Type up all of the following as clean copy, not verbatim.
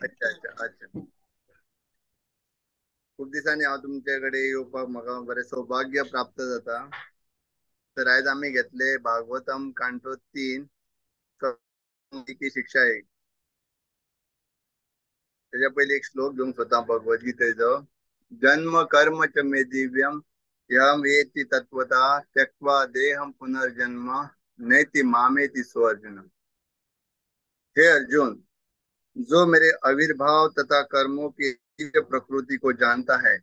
अच्छा अच्छा अच्छा. खूप दिसांनी हांव तुमचे कडेन येवपाक म्हाका बरें सौभाग्य प्राप्त जाता. तर आयज आमी घेतले भागवतम कांटो 3 की शिक्षा 1. त्याच्या पयलीं एक श्लोक घेवंक सोदता भगवद्गीतेचो. जन्म कर्म च मे दिव्यम यम वेत्ति तत्वता त्यक्त्वा देहम पुनर्जन्म नैति मामेति सो अर्जुन. हे अर्जुन, जो मेरे आविर्भाव तथा कर्मों की प्रकृति को जानता है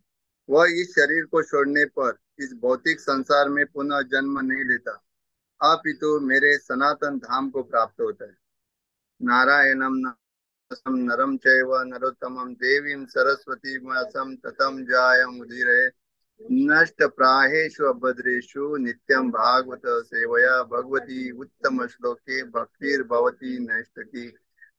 वह इस शरीर को छोड़ने पर इस भौतिक संसार में पुनः जन्म नहीं लेता, अपितु मेरे सनातन धाम को प्राप्त होता है. नारायणम नरम चैव नरोत्तमं देवीं सरस्वती व्यासं ततं जायं उदीरये. नष्ट प्राहेषु अभद्रेषु नित्यं भागवत सेवया भगवती उत्तम श्लोके भक्तिर्भवती नैष्ठिकी.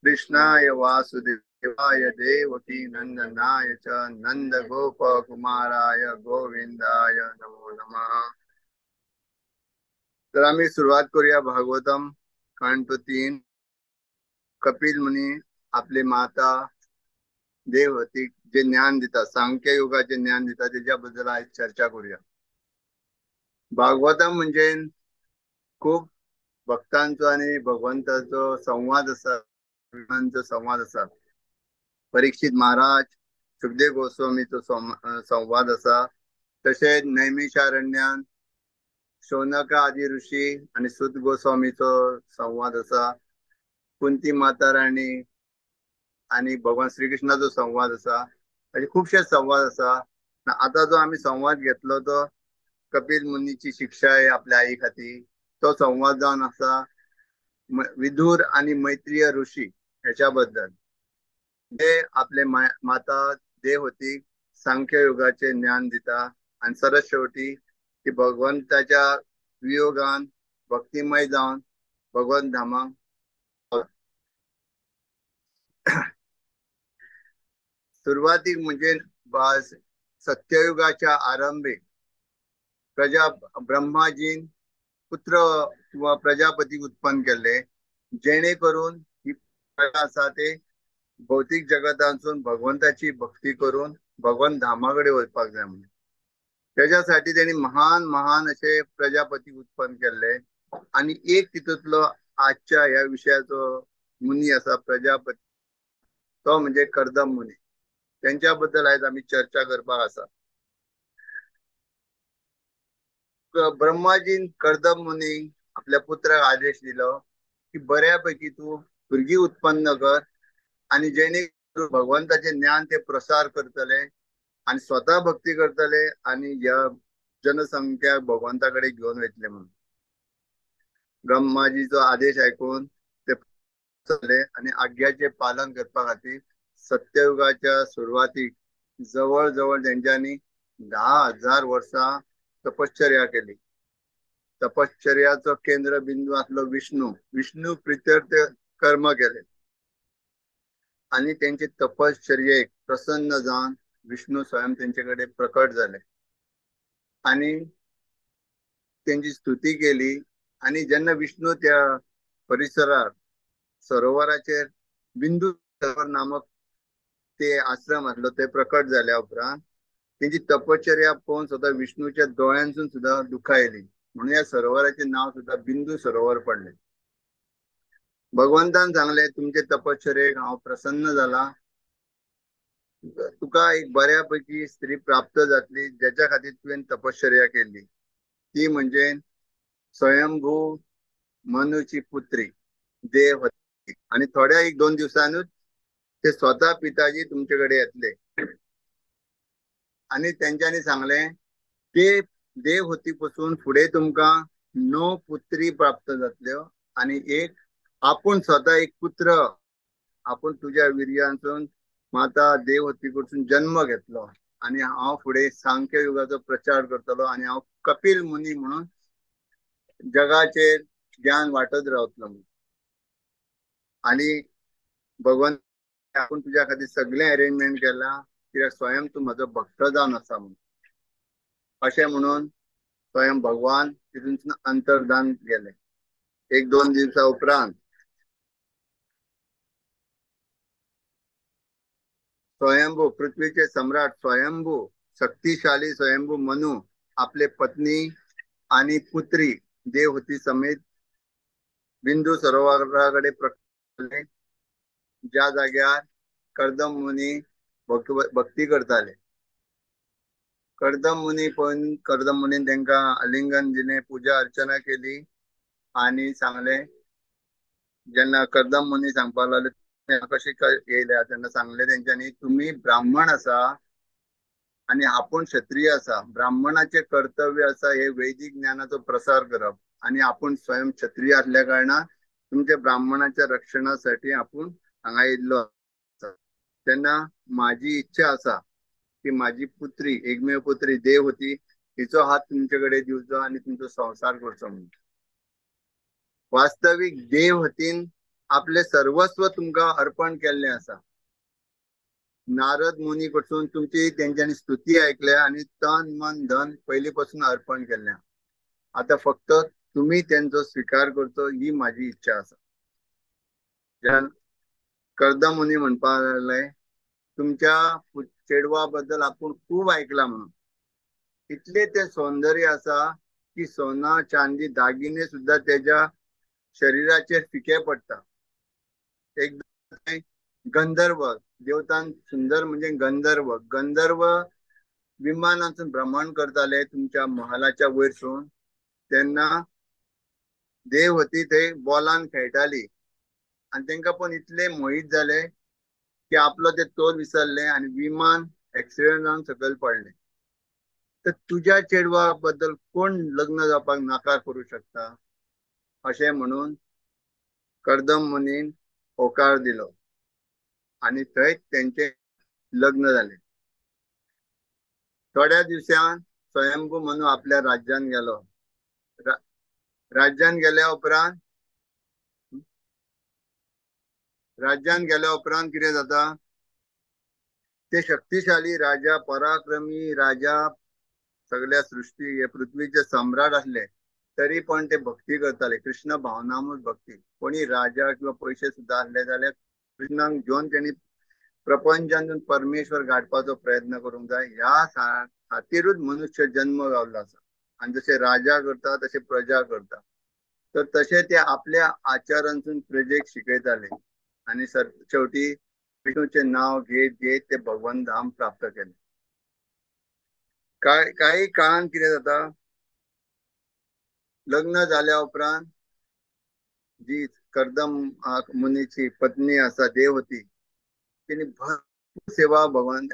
कृष्णाय वासुदेवाय देवकी नंदनाय च नंद गोप कुमाराय गोविंदाय नमो नमः. तर आम्ही सुरुवात करूया भागवतम कांट 3. कपिल मुनी आपले माता देवहती जे ज्ञान दिता, सांख्य योगाचे ज्ञान दिता, त्याच्याबद्दल आज चर्चा करूया. भागवतम म्हणजे खूप भक्तांचो आणि भगवंताचो संवाद आसा, संवाद आसा. परीक्षित महाराज सुखदेव गोस्वामीचो संवाद आसा. तशेंच नैमिषारण्यान शौनक आदी ऋषी आणि सुत गोस्वामीचो संवाद आसा. कुंती माता राणी आणि भगवान श्रीकृष्णाचो संवाद आसा. अशे खुबशे संवाद आसा. आतां जो आमी संवाद घेतलो तो कपिल मुनीची शिक्षा आपल्या आई खातीर, तो संवाद जावन आसा विदुर आणि मैत्रीय ऋषी ह्याच्या बद्दल, जे आपले माता देवहती सांख्य योगाचे ज्ञान दिता आणि सरस शेवटी ती भगवंताच्या वियोगान भक्तिमय जावन भगवंत धामाक. सुरवातीक म्हणजे सत्ययुगाच्या आरंभे प्रजा ब्रह्माजीन पुत्र किंवा प्रजापती उत्पन्न केले, जेणे करून ही प्रजा आसा ते भौतिक जगतांसून भगवंताची भक्ती करून भगवंत धामा कडेन वचपाक जाय म्हणून. त्याच्यासाठी त्यांनी महान महान असे प्रजापती उत्पन्न केले आणि एक तितूंतलो आजच्या ह्या विशयाचो मुनी आसा प्रजापती, तो म्हणजे कर्दम मुनी. त्यांच्या बद्दल आयज आमी चर्चा करपाक आसा. ब्रह्माजीन कर्दम मुनी आपल्या पुत्राक आदेश दिलो की बऱ्यापैकी तूं भुरगीं उत्पन्न कर आणि जेणे भगवंताचे ज्ञान ते प्रसार करतले आणि स्वतः भक्ती करतले आणि ह्या जनसंख्या भगवंता कडेन घेवन वयतले म्हणून. ब्रह्माजीचो आदेश आयकून ते चल्ले आणि आज्ञाचे पालन करपा खातीर सत्ययुगाच्या सुरवातीक जवळ जवळ तेंच्यांनी 10,000 वर्सां तपश्चर्या केली. तपश्चर्याचो केंद्र बिंदू आसलो विष्णू. विष्णू प्रित्यर्थ कर्म केले आणि तेंचे तपश्चर्येक प्रसन्न जावन विष्णू स्वयं तेंचे कडेन प्रकट जाले आणि तेंची स्तुती केली. आणि जेन्ना विष्णू त्या परिसरार सरोवराचेर बिंदू सरोवर नामक ते आश्रम आसलो ते प्रकट जाल्या उपरांत तेंची तपश्चर्या पळोवन स्वता विष्णूच्या दोळ्यांसून सुद्दां दुखां आयली, म्हणून ह्या सरोवराचें नांव सुद्दां बिंदू सरोवर पडलें. भगवंतान सांगलें, तुमचे तपश्चर्येक हांव प्रसन्न जाला, तुका एक बऱ्यापैकी स्त्री प्राप्त जातली ज्याच्या खातीर तुवें तपश्चर्या केली, ती म्हणजे स्वयंभू मनुची पुत्री देवहती. आणि थोड्या 1-2 दिवसानूच ते स्वतः पिताजी तुमचे कडेन येतले. आणि तेंच्यांनी सांगलें ते देवहती पासून फुडें तुमकां 9 पुत्री प्राप्त जातल्यो आणि एक आपूण स्वतः एक पुत्र आपूण तुज्या वीर्यांसून माता देवहती कडसून जन्म घेतलो आणि हांव फुडें सांख्य युगाचो प्रचार करतलो आणि हांव कपिल मुनी म्हणून जगाचेर ज्ञान वाटत रावतलो. आणि भगवंत आपूण तुज्या खातीर सगळें अरेंजमेंट केलां कित्याक स्वयं तूं म्हजो भक्त जावन आसा म्हणून. अशें म्हणून स्वयं भगवान तितून अंतर्धान गेले. 1-2 दिवसा उपरांत स्वयंभू पृथ्वीचे सम्राट स्वयंभू शक्तिशाली स्वयंभू मनु आपले पत्नी आणि पुत्री देवहूती समेत बिंदू सरोवराकडे प्रकट, ज्या जाग्यार कर्दम मुनी भक्ती करताले. कर्दम मुनी पण कर्दम मुनीन तांकां आलिंगन दिलें, पुजा अर्चना केली आनी सांगलें. जेन्ना कर्दम मुनी सांगपाक लागले कशें येयल्या तेन्ना सांगलें तेंच्यांनी, तुमी ब्राह्मण आसा आनी आपूण क्षत्रिय आसा. ब्राह्मणाचें कर्तव्य आसा हे वैदिक ज्ञानाचो प्रसार करप आनी आपूण स्वयं क्षत्रिय आसल्या कारणान तुमच्या ब्राह्मणाच्या रक्षणासाठी आपूण हांगा येयल्लो आसा. तेन्ना म्हाजी इच्छा आसा की म्हाजी पुत्री, एकमेव पुत्री देवहूती, हिचो हात तुमचे कडेन दिवचो आनी तुमचो संवसार करचो म्हणून. वास्तवीक देवहूतीन आपले सर्वस्व तुमकां अर्पण केल्लें आसा. नारद मुनी कडसून तुमची तेंच्यांनी स्तुती आयकल्या आनी तन मन धन पयलीं पासून अर्पण केल्लें. आतां फक्त तुमी तेंचो स्विकार करचो ही म्हाजी इच्छा आसा. कर्दम मुनी म्हणपाक लागले, तुमच्या चेडवा बद्दल आपूण खूब आयकलां म्हणून. इतलें तें सौंदर्य आसा की सोना चांदी दागिने सुद्दां तेज्या शरीराचेर फिके पडटा. एकदम गंधर्व देवतान सुंदर म्हणजे गंधर्व, गंधर्व विमानांतून भ्रमण करताले तुमच्या महालाच्या वयरसून. तेन्ना देवहूती थंय बॉलान खेळटाली आनी तांकां पण इतले मोहीत जाले की आपलो ते तोल विसरले आनी विमान एक्सिडेंट जावन सकयल पडलें. तर तुज्या चेडवा बद्दल कोण लग्न जावपाक नाकार करूं शकता अशें म्हणून कर्दम मुनीन होकार दिलो आनी थंय तेंचें लग्न जालें. थोड्या दिवसान स्वयंभू मनु आपल्या राज्यान गेलो. राज्यान गेल्या उपरांत कितें जाता, ते शक्तिशाली राजा, पराक्रमी राजा, सगळ्या सृष्टी हे पृथ्वीचे सम्राट आसले तरी पण ते भक्ती करताले, कृष्ण भावनामूच भक्ती. कोणी राजा किंवा पयशे सुद्दां आसले जाल्यार कृष्णाक घेवन तेणी प्रपंचांतून परमेश्वर गाठपाचो प्रयत्न करूंक जाय. ह्या खातीरूच मनुष्य जन्म गावलो आसा. आनी जशे राजा करता तशे प्रजा करता, तर तशे ते आपल्या आचारांतून प्रजेक शिकयताले आनी शेवटी विष्णूचें नांव घेत घेत ते भगवान धाम प्राप्त केलें. काही काळान कितें जाता, लग्न जाल्या उपरांत जी कर्दम मुनीची पत्नी आसा देवहूती, तिणे भरपूर सेवा भगवान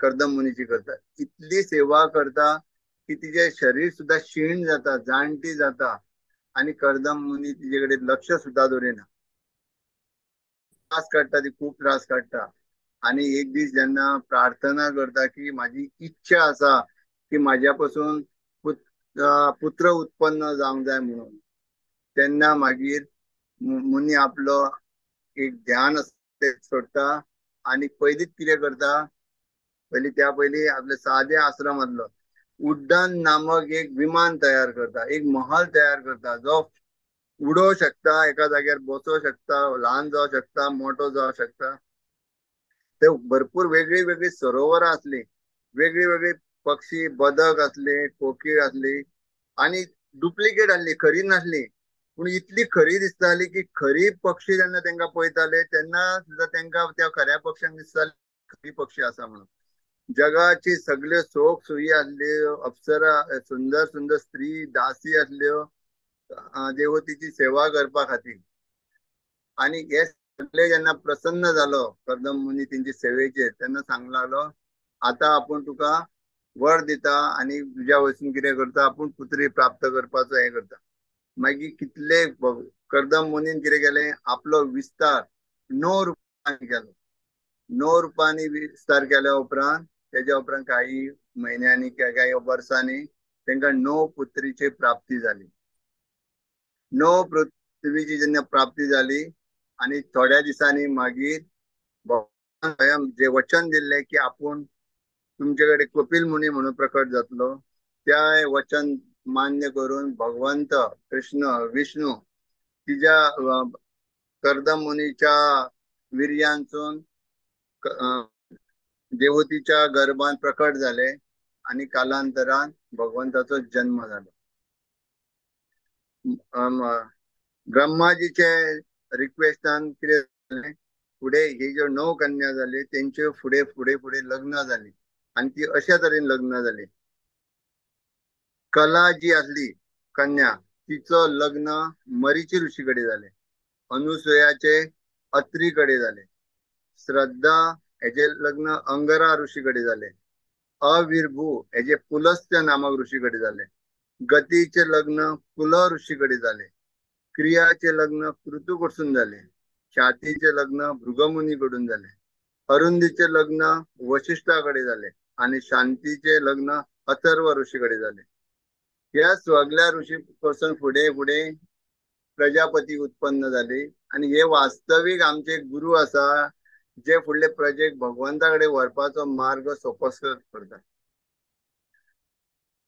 कर्दम मुनीची करता. इतली सेवा करता की तिचें शरीर सुद्दां क्षीण जाता, जाणटी जाता आनी कर्दम मुनी तिजे कडेन लक्ष सुद्दां दवरिना. त्रास काडटा, ती खूब त्रास काडटा. आनी एक दीस जेन्ना प्रार्थना करता की म्हाजी इच्छा आसा की म्हाज्या पासून पुत्र उत्पन्न जावंक जाय म्हणून, तेन्ना मागीर मुनी आपलो एक ध्यान आसा तें सोडटा आनी पयलींच कितें करता, पयलीं त्या पयलीं आपले सादे आश्रमांतलो उड्डान नामक एक विमान तयार करता, एक महल तयार करता, जो उडोवं शकता, एका जाग्यार बसोवं शकता, ल्हान जावं शकता, मोठो जावं शकता. ते भरपूर वेगळी वेगळी सरोवरां आसली, वेगळी वेगळी पक्षी, बदक आसले, कोकीळ आसली आनी डुप्लिकेट आसली, खरी नासली, पूण इतली खरी दिसताली की खरी पक्षी जेन्ना तांकां पळयताले तेन्ना सुद्दां तांकां त्या खऱ्या पक्ष्यांक दिसताले खरी पक्षी आसा म्हणून. जगाची सगल्यो सोख सोयी आसल्यो, अप्सरा, सुंदर सुंदर स्त्री दासी आसल्यो देवतीची सेवा करपा खातीर. आनी हे सगळे जेन्ना प्रसन्न जालो कर्दम मुनी तेंचे सेवेचेर, तेन्ना सांगूंक लागलो, आतां आपूण तुका वर दिता आनी तुज्या वचून कितें करता, आपूण पुत्री प्राप्त करपाचो हें करता. मागीर कितले कर्दम मुनीन कितें केलें, आपलो विस्तार 9 रुपांनी केलो. 9 रुपांनी विस्तार केल्या उपरांत तेज्या उपरांत काही म्हयन्यांनी कांय वर्सांनी तांकां 9 पुत्रीची प्राप्ती जाली. 9 पृथ्वीची जेन्ना प्राप्ती जाली आनी थोड्या दिसांनी मागीर भगवान जे वचन दिल्लें की आपूण तुमचे कडेन कपिल मुनी म्हणून प्रकट जातलो, त्या वचन मान्य करून भगवंत कृष्ण विष्णू तिज्या कर्दम मुनीच्या विर्यांसून देवतीच्या गर्भान प्रकट जाले आनी कालांतरान भगवंताचो जन्म जालो. ब्रह्माजीचे रिक्वेस्टान कितें जालें, फुडें ही ज्यो 9 कन्या जाली तेंच्यो फुडें फुडें फुडें लग्न जाली आनी ती अशा तरेन लग्न जाली. कला जी आसली कन्या तिचो लग्न मरीची ऋषी कडेन जालें, अनुसुयाचे अत्री कडेन जालें, श्रद्धा हेजे लग्न अंगरा ऋषी कडेन जालें, अविर्भू हेजे पुलस्त्य नामक ऋषी कडेन जालें, गतीचे लग्न कुल ऋषी कडेन जालें, क्रियाचे लग्न कृतू कडसून जालें, ख्यातीचे लग्न भृगमुनी कडून जालें, अरुंदीचे लग्न वशिष्ठा कडेन जालें आनी शांतीचे लग्न अथर्व ऋषी कडेन जालें. ह्या सगल्या ऋषी कडसून फुडें फुडें प्रजापती उत्पन्न जाली आनी हे वास्तवीक आमचे गुरु आसा जे फुडले प्रजेक भगवंता कडेन व्हरपाचो मार्ग सोपस्कर करता.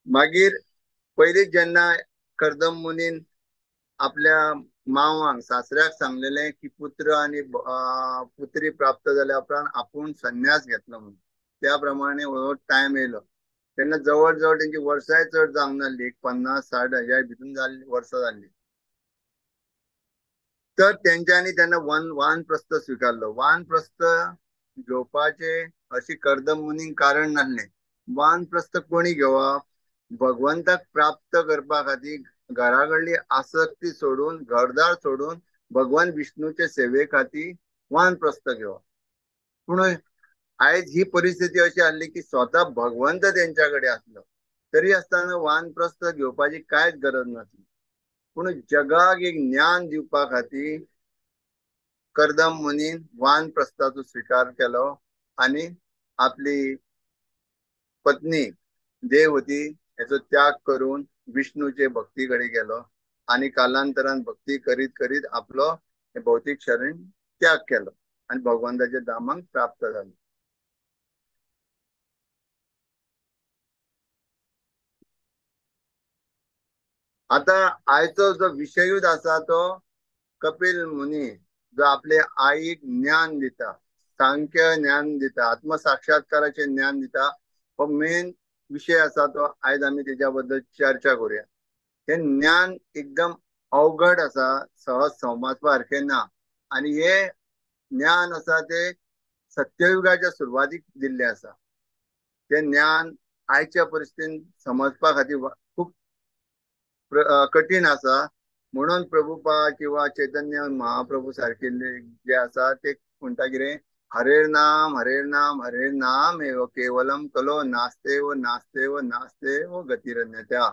मागीर पयलीं जेन्ना कर्दम मुनीन आपल्या मावांक सासऱ्याक सांगलेलें की पुत्र आनी पुत्री प्राप्त जाल्या उपरांत आपूण संन्यास घेतलो म्हणून, त्या प्रमाणे हो टायम येयलो तेन्ना जवळ जवळ तेंची वर्सांय चड जावंक नासली, एक 50-60 हजार भितून जाल्ली वर्सां जाल्ली. तर तेंच्यांनी तेन्ना वानप्रस्थ स्विकारलो. वानप्रस्थ घेवपाचे अशी कर्दम मुनींक कारण नासलें. वानप्रस्थ कोणी घेवप? भगवंताक प्राप्त करपा खातीर घरा कडली आसक्ती सोडून, घरदार सोडून भगवान विष्णूचे सेवे खातीर वानप्रस्थ घेवप. पूण आयज ही परिस्थिती अशी आसली की स्वता भगवंत तेंच्या कडेन आसलो तरी आसतना वानप्रस्थ घेवपाची कांयच गरज नासली. पूण जगाक एक ज्ञान दिवपा खातीर कर्दम मुनीन वानप्रस्थाचो स्विकार केलो आनी आपली पत्नी देवती हेचो त्याग करून विष्णूचे भक्ती कडेन गेलो आनी कालांतरान भक्ती करीत करीत आपलो भौतीक शरीर त्याग केलो आनी भगवंताच्या धामाक प्राप्त जालो. आता आयचो जो विशयूच आसा तो कपिल मुनी जो आपले आईक ज्ञान दिता, सांख्य ज्ञान दिता, आत्मसाक्षात्काराचे ज्ञान दिता, हो मेन विषय आसा तो आयज आमी तेच्या बद्दल चर्चा करूया. हे ज्ञान एकदम अवघड आसा, सहज समजपा सारकें ना आनी हे ज्ञान आसा ते सत्ययुगाच्या सुरवातीक दिल्लें आसा. ते ज्ञान आयच्या परिस्थितीन समजपा खातीर खूब कठीण आसा, म्हणून प्रभुपा किंवा चैतन्य महाप्रभू सारकिल्ले जे आसा ते म्हणटा कितें, हरेर नाम हरेर नाम हरेर नाम एव केवलम कलो नास्तेव नास्तेव नास्तेव गतिरन्यता.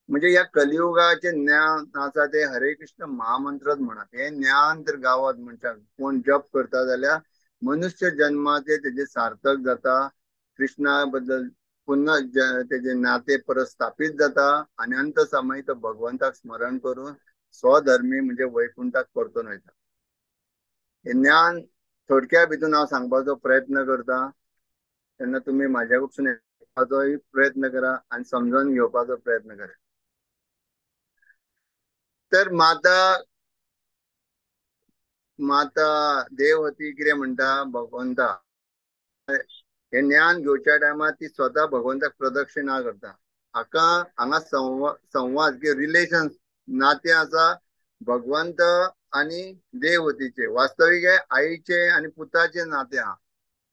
म्हणजे ह्या कलियुगाचे ज्ञान आसा ते हरे कृष्ण महामंत्रच म्हणा. हे ज्ञान तर गावात मनशाक कोण जप करता जाल्यार मनुष्य जन्माचे तेजे सार्थक जाता, कृष्णा बद्दल पुन्हा तेजे नाते परत स्थापित जाता आनी अंत समय तो भगवंताक स्मरण करून स्वधर्मी म्हणजे वैकुंठाक परतून वयता. हे ज्ञान थोडक्या भितून हांव सांगपाचो प्रयत्न करता, तेन्ना तुमी म्हाज्या कडसून येवपाचोय प्रयत्न करा आनी समजून घेवपाचो प्रयत्न करा. तर माता माता देवहती कितें म्हणटा, भगवंता हे ज्ञान घेवच्या टायमार ती स्वता भगवंताक प्रदक्षिणा करता. हाका हांगा संवाद किंवा रिलेशन नातें आसा भगवंत आनी देवतीचे. वास्तवीक हे आईचे आनी पुताचे नातें आहा,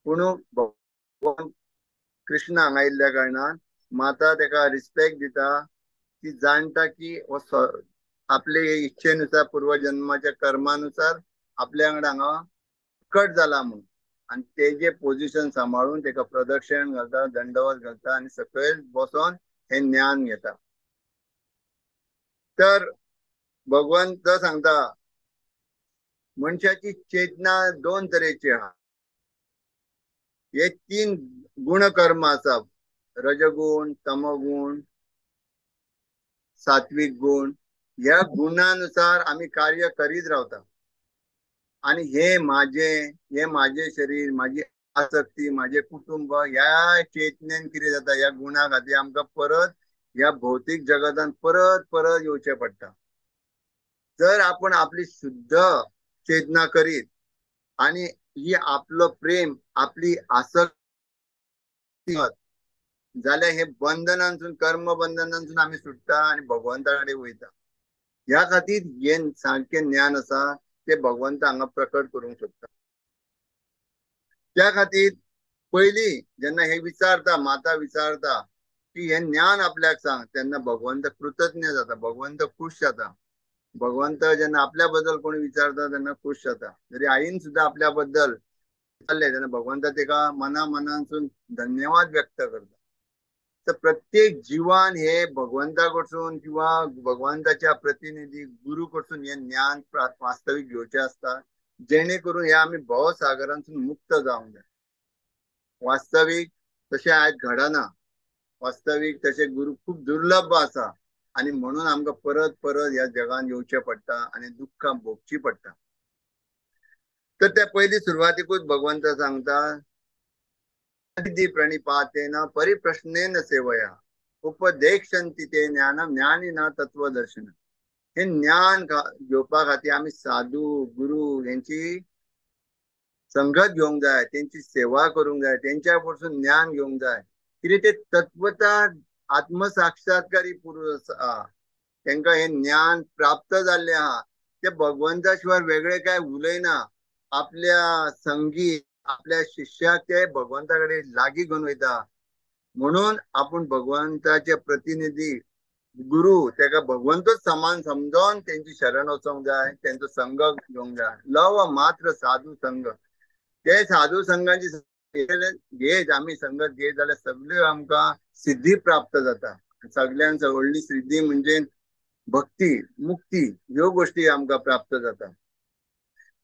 पूण भगवान कृष्ण हांगा आयिल्ल्या कारणान माता तेका रिस्पेक्ट दिता. ती जाणटा की हो आपले इच्छेनुसार पूर्वजन्माच्या कर्मानुसार आपल्या वांगडा हांगा कट जाला म्हणून, आनी तेजे पोजिशन सांबाळून तेका प्रदक्षिण घालता, दंडवत घालता आनी सकयल बसोन हे ज्ञान घेता. तर भगवंत सांगता मनशाची चेतना 2 तरेची आहा. हे 3 गुणकर्म आसा, रजगुण, तमगुण, सात्विक गुण. ह्या गुणानुसार आमी कार्य करीत रावता आनी हे माझे शरीर, माझी आसक्ती, माझे कुटुंब ह्या चेतनेन कितें जाता, ह्या गुणा खातीर आमकां परत ह्या भौतीक जगतान परत परत येवचें पडटा. जर आपण आपली शुद्ध चेतना करीत आनी ही आपलो प्रेम, आपली आसक्ती जाल्यार हे बंधनांसून, कर्म बंधनांसून आमी सुट्टा आनी भगवंता कडेन वयता. ह्या खातीर हे सारकें ज्ञान आसा ते भगवंत हांगा प्रकट करूंक शकता. त्या खातीर पयलीं जेन्ना हे विचारता, माता विचारता की हे ज्ञान आपल्याक सांग, तेन्ना भगवंत कृतज्ञ जाता, भगवंत खूश जाता. भगवंत जेन्ना आपल्या बद्दल कोणी विचारता तेन्ना खूश जाता. जरी आईन सुद्दां आपल्या बद्दल विचारलें तेन्ना भगवंत तेका मना मनांसून धन्यवाद व्यक्त करता. तर प्रत्येक जिवान हे भगवंता कडसून किंवा भगवंताच्या प्रतिनिधी गुरु कडसून हे ज्ञान वास्तवीक घेवचें आसता, जेणे करून हे आमी भवसागरांसून मुक्त जावंक जाय. वास्तवीक तशें आयज घडना, वास्तवीक तशें गुरु खूब दुर्लभ आसा आनी म्हणून आमकां परत परत ह्या जगान येवचें पडटा आनी दुख्खां भोगचीं पडटा. तर त्या पयलीं सुरवातीकूच भगवंत सांगता, प्रणिपातेन परिप्रश्नेन सेवया उपदेक्षन्ति ते ज्ञानम ज्ञानिना तत्वदर्शन. हे ज्ञान घेवपा खातीर आमी साधू गुरु हेंची संगत घेवंक जाय, तेंची सेवा करूंक जाय, तेंच्या कडसून ज्ञान घेवंक जाय. कितें ते तत्वता आत्मसाक्षात्कारी पुरुष आसा, तेंकां हें ज्ञान प्राप्त जाल्लें आहा, ते भगवंता शिवाय वेगळें कांय उलयना. आपल्या संगी आपल्या शिष्याक ते भगवंता कडेन लागीं घेवन वयता. म्हणून आपूण भगवंताचे प्रतिनिधी गुरु तेका भगवंतूच समान समजोन तेंची शरण वचोंक जाय, तेंचो संग घेवंक जाय. लव मात्र साधू संग, ते साधू संघाची घेत आमी संगत घेत जाल्यार सगळ्यो आमकां सिद्धी प्राप्त जाता. सगळ्यांत व्हडली सिद्धी म्हणजे भक्ती, मुक्ती, ह्यो गोश्टी आमकां प्राप्त जाता.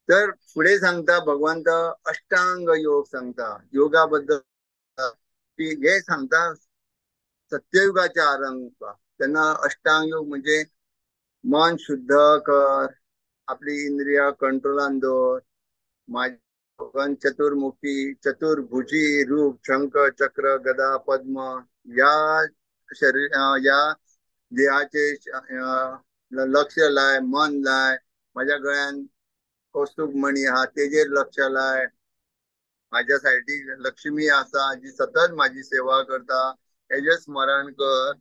तर फुडें सांगता भगवंत अष्टांग योग सांगता, योगा बद्दल की हे सांगता सत्ययुगाच्या आरंभ. तेन्ना अष्टांग योग म्हणजे मन शुद्ध कर, आपली इंद्रिया कंट्रोलान दवर, भगवान चतुर्मुखी चतुर्भुजी रूप शंख चक्र गदा पद्म या शरीर या देहाचे लक्ष लाय, मन लाय, माझ्या गळ्यान कौस्तुभ मणी आहा तेजेर लक्ष लाय, माझ्या सायडीक लक्ष्मी आसा जी सतत माझी सेवा करता हेजें स्मरण कर,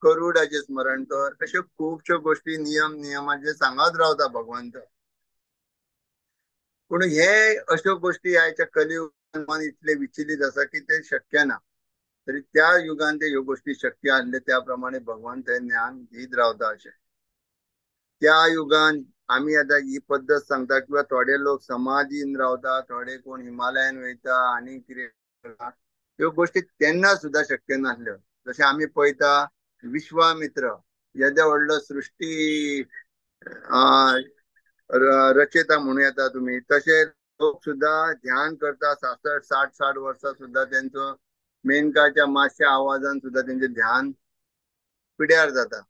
गरुडाचें स्मरण कर. अश्यो खुबश्यो गोश्टी नियम नियमाचे सांगत रावता भगवंत. पूण हे अश्यो गोश्टी आयच्या कलियुगान मन इतले विचलित आसा की ते शक्य ना. तरी त्या युगान ते ह्यो गोश्टी शक्य आसले, त्या प्रमाणे भगवंत हे ज्ञान दीत रावता. अशें त्या युगान आमी आतां ही पद्दत सांगता किंवा थोडे लोक समाधीन रावता, थोडे कोण हिमालयान वयता आनी कितें, ह्यो गोश्टी तेन्ना सुद्दां शक्य नासल्यो. जशें आमी पळयता विश्वामित्र येदो व्हडलो सृश्टी रचयता म्हणू येता तुमी, तशे लोक सुद्दां ध्यान करता 60 60 वर्सां सुद्दां तेंचो मेनकाच्या मातशा आवाजान सुद्दां तेंचें ध्यान पिड्यार जाता.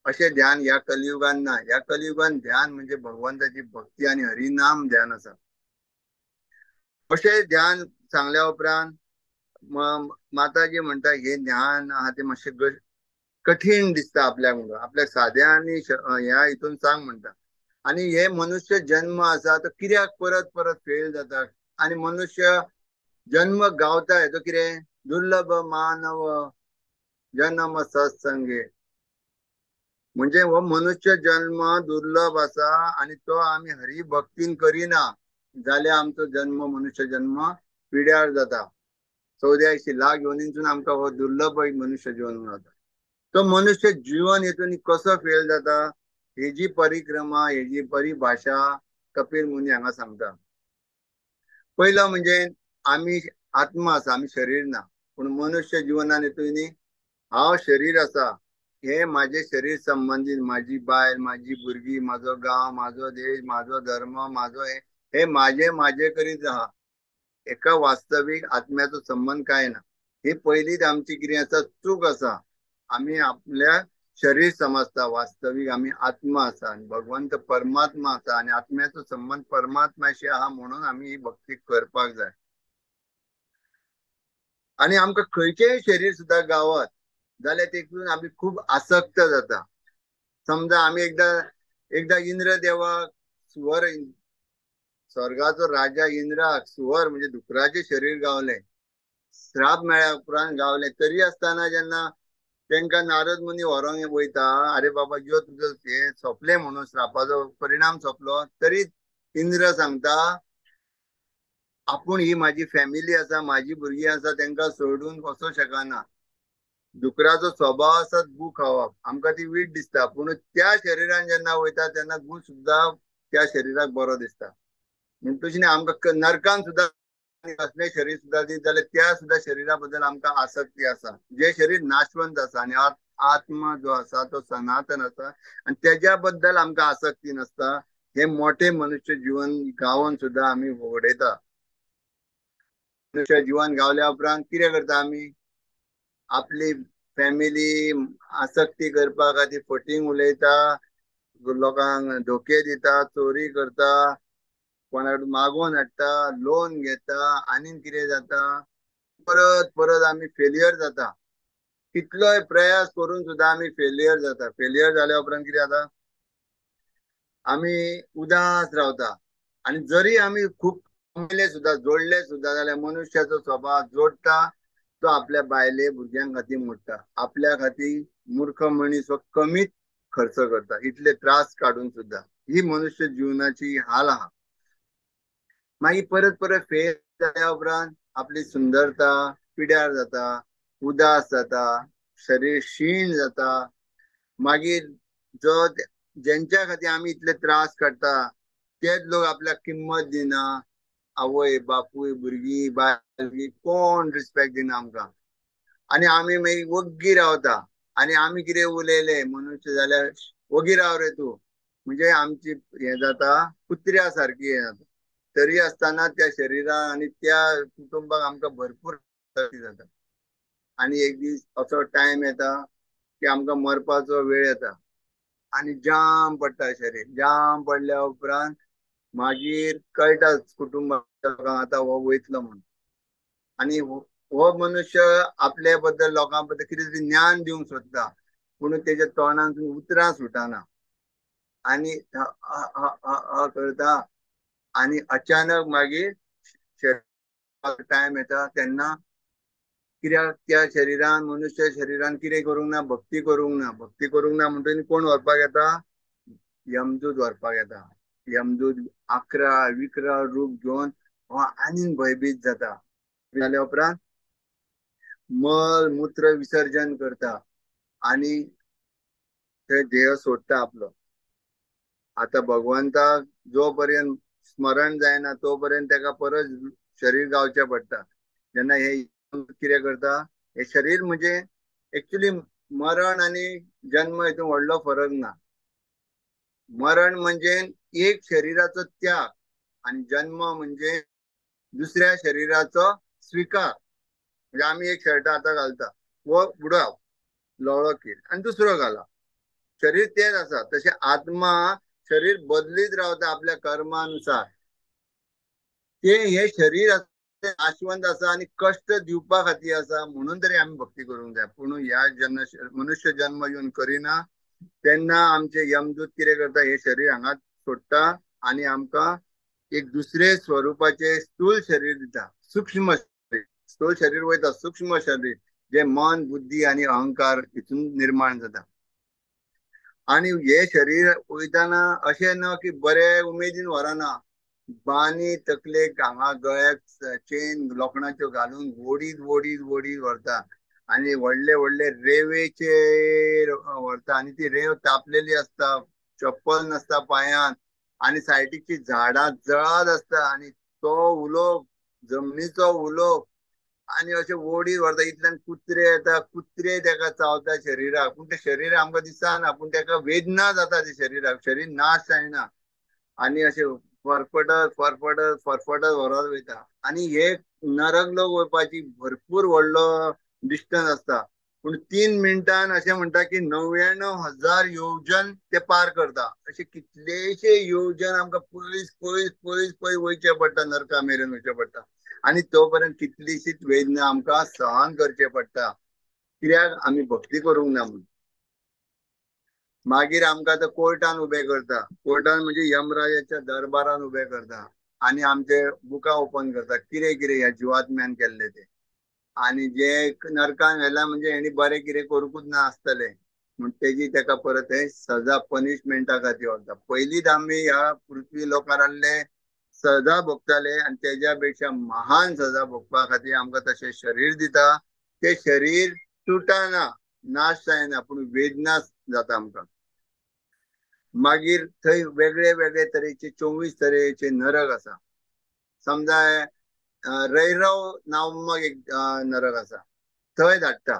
अशें ध्यान ह्या कलियुगान ना. ह्या कलियुगान ध्यान म्हणजे भगवंताची भक्ती आनी हरिनाम ध्यान आसा. अशें ध्यान सांगल्या उपरांत माताजी म्हणटा हे ध्यान आहा तें मातशें कठीण दिसता आपल्याक, म्हणून आपल्याक साद्या आनी ह्या हितून सांग म्हणटा. आनी हे मनुष्य जन्म आसा तो कित्याक परत परत फेल जाता आनी मनुष्य जन्म गावता तो कितें दुर्लभ मानव जन्म सत्संगे, म्हणजे हो मनुष्य जन्म दुर्लभ आसा आनी तो आमी हरिभक्तीन करिना जाल्यार आमचो जन्म मनुष्य जन्म पिड्यार जाता. 84 लाख योनींसून आमकां हो दुर्लभ मनुष्य जीवन जाता. तो मनुष्य जीवन हेतून कसो फेल जाता हेजी परिक्रमा, हेजी परिभाषा कपिल मुनी हांगा सांगता. पयलो म्हणजे आमी आत्मा आसा, आमी शरीर ना, पूण मनुष्य जिवनान हेतून हांव शरीर आसा, हे माझे शरीर संबंदीत माझी बायल, माझी भुरगीं, म्हाजो गांव, म्हाजो देश, म्हाजो धर्म, म्हाजो हे माझे माझे करीत आहा. एका वास्तवीक आत्म्याचो संबंद काय ना. ही पयलीच आमची कितें आसा चूक आसा. आमी आपल्या शरीर समजता, वास्तवीक आमी आत्मा आसा आनी भगवंत परमात्मा आसा आनी आत्म्याचो संबंद परमात्म्याशी आहा, म्हणून आमी ही भक्ती करपाक जाय. आनी आमकां खंयचेय शरीर सुद्दां गावत जाल्यार तेतून आमी खूब आसक्त जाता. समजा आमी एकदां इंद्रदेवाक सुवर, स्वर्गाचो राजा इंद्राक सुवर म्हणजे धुकराचें शरीर गावलें. श्राप मेळ्ळ्या उपरांत गावले. तरी आसतना जेन्ना तांकां नारद मुनी व्हरोंक वयता, अरे बाबा यो तुजो हें सोंपलें म्हणून, श्रापाचो परिणाम सोंपलो, तरी इंद्र सांगता आपूण ही माझी फॅमिली आसा, माझी भुरगीं आसा, तांकां सोडून वचोंक शकना. डुकराचो स्वभाव आसा गू खावप, आमकां ती वीट दिसता, पूण त्या शरिरान जेन्ना वयता तेन्ना गू सुद्दां त्या शरिराक बरो दिसता. म्हणटूच आमकां नरकान सुद्दां असलें शरीर सुद्दां दीत जाल्यार त्या सुद्दां शरिरा बद्दल आमकां आसक्ती आसा. जे शरीर नाशवंत आसा आनी आत्मा जो आसा तो सनातन आसा आनी तेज्या बद्दल आमकां आसक्ती नासता. हे मोठे मनुष्य जीवन गावन सुद्दां आमी वडयता. मनुष्य जीवन गावल्या उपरांत कितें करता आमी? आपली फॅमिली आसक्ती करपा खातीर फटींग उलयता, लोकांक धोके दिता, चोरी करता, कोणाक मागोवन हाडटा, लोन घेता, आनी कितें जाता, परत परत आमी फेलियर जाता. कितलोय प्रयास करून सुद्दां आमी फेलियर जाता. फेलियर जाल्या उपरांत कितें जाता, आमी उदास रावता. आनी जरी आमी खूब कमयले सुद्दां, जोडले सुद्दां जाल्यार मनुष्याचो स्वभाव जोडटा तो आपल्या बायले भुरग्यां खातीर मोडटा, आपल्या खातीर मूर्ख मनीस हो कमीच खर्च करता, इतले त्रास काडून सुद्दां. ही मनुष्य जीवनाची हाल आहा. मागीर परत परत फेल जाल्या उपरांत आपली सुंदरता पिड्यार जाता, उदास जाता, शरीर क्षीण जाता. मागीर जो जेंच्या खातीर आमी इतले त्रास काडटा तेच लोक आपल्याक किंमत दिना. आवय बापूय भुरगीं बायल कोण रिस्पेक्ट दिना आमकां. आनी आमी मागीर वग्गी रावता. आनी आमी कितें उलयले मनुष्य जाल्यार वगी राव रे तूं, म्हणजे आमची हें जाता कुत्र्या सारकी हें जाता. तरी आसतना त्या शरिराक आनी त्या कुटुंबाक आमकां भरपूर जाता. आनी एक दीस असो टायम येता की आमकां मरपाचो वेळ येता आनी जाम पडटा शरीर. जाम पडल्या उपरांत मागीर कळटा कुटुंबाच्या लोकांक आतां हो वयतलो म्हणून. आनी हो मनुष्य आपले बद्दल लोकां बद्दल कितें तरी ज्ञान दिवंक सोदता, पूण तेज्या तोंडांतून उतरां सुटना आनी करता. आनी अचानक मागीर टायम येता तेन्ना कित्याक त्या शरिरान मनुष्य शरिरान कितें करूंक ना, भक्ती करूंक ना. भक्ती करूंक ना म्हणटकीर कोण व्हरपाक येता? यमदूत व्हरपाक येता. यमदूत आकरा विकरा रूप घेवन हो आनीक भयभीत जाता. जाल्या उपरांत मल मूत्र विसर्जन करता आनी ते देह सोडटा आपलो. आतां भगवंताक जो पर्यंत स्मरण जायना तो पर्यंत ताका परत शरीर गावचें पडटा. जेन्ना हे कितें करता, हे शरीर म्हणजे एक्चुली मरण आनी जन्म हितून व्हडलो फरक ना. मरण म्हणजे एक शरीराचो त्याग आनी जन्म म्हणजे दुसऱ्या शरीराचो स्विकार. म्हणजे आमी एक शर्ट आतां घालता, हो बुडप लोळो कीर आनी दुसरो घाला, शरीर तेच आसा. तशें आत्मा शरीर बदलीत रावता आपल्या कर्मानुसार. ते हे शरीर नाशवंत आसा आनी कश्ट दिवपा खातीर आसा, म्हणून तरी आमी भक्ती करूंक जाय. पूण ह्या जेन्ना मनुष्य जन्म येवन करिना तेन्ना आमचे यमदूत कितें करता, हे शरीर हांगा सोडटा आनी आमकां एक दुसरे स्वरुपाचे स्थूल शरीर दिता. सूक्ष्म शरीर, स्थूल शरीर वयता सूक्ष्म शरीर जे मन बुद्धी आनी अहंकार हितून निर्माण जाता. आनी हे शरीर वयतना अशें ना की बरे उमेदीन व्हरना, बानी तकलेक हांगा गळ्याक चेन लोखणाच्यो घालून वोडीत वोडीत वोडीत व्हरता आनी व्हडले व्हडले रेवेचेर व्हरता. आनी ती रेव तापलेली आसता, चप्पल नासता पांयान आनी सायडीची झाडां जळत आसता आनी तो उलोप जमनीचो उलोप आनी अशें वोडीत व्हरता. इतल्यान कुत्रे येता, कुत्रे तेका चावता शरिराक, पूण तें शरीर आमकां दिसना, पूण तेका वेदना जाता ते शरिराक, शरीर नाश जायना आनी अशें फरफटत फरफटत फरफटत व्हरत वयता. आनी हे नरक लोक वयपाची भरपूर व्हडलो डिस्टन्स आसता, पूण 3 मिनटान अशें म्हणटा की 99,000 योजन ते पार करता. अशे कितलेशे योजन आमकां पयस पयस पयस पयस वयचें पडटा, नरका मेरेन वयचें पडटा. आनी तो पर्यंत कितलीशीच वेदना आमकां सहन करचें पडटा, कित्याक आमी भक्ती करूंक ना म्हणून. मागीर आमकां तो कोर्टान उबें करता, कोर्टान म्हणजे यमराजाच्या दरबारान उबें करता आनी आमचे बुकां ओपन करता, कितें कितें ह्या जिवात्म्यान केल्लें तें. आनी जे नरकान व्हेला म्हणजे हेणी बरें कितें करूंकूच ना आसतलें, म्हण तेजी तेका परत हे सजा पनिशमेंटा खातीर व्हरता. पयलींच आमी ह्या पृथ्वी लोकार आहले सजा भोगताले आनी तेज्या पेक्षा महान सजा भोगपा खातीर आमकां तशें शरीर दिता. तें शरीर तुटना, नाश जायना, पूण वेदना जाता आमकां. मागीर थंय वेगळे वेगळे तरेचे 24 तरेचे नरक आसा. समजा रैरव नामक एक नरक आसा, थंय धाडटा.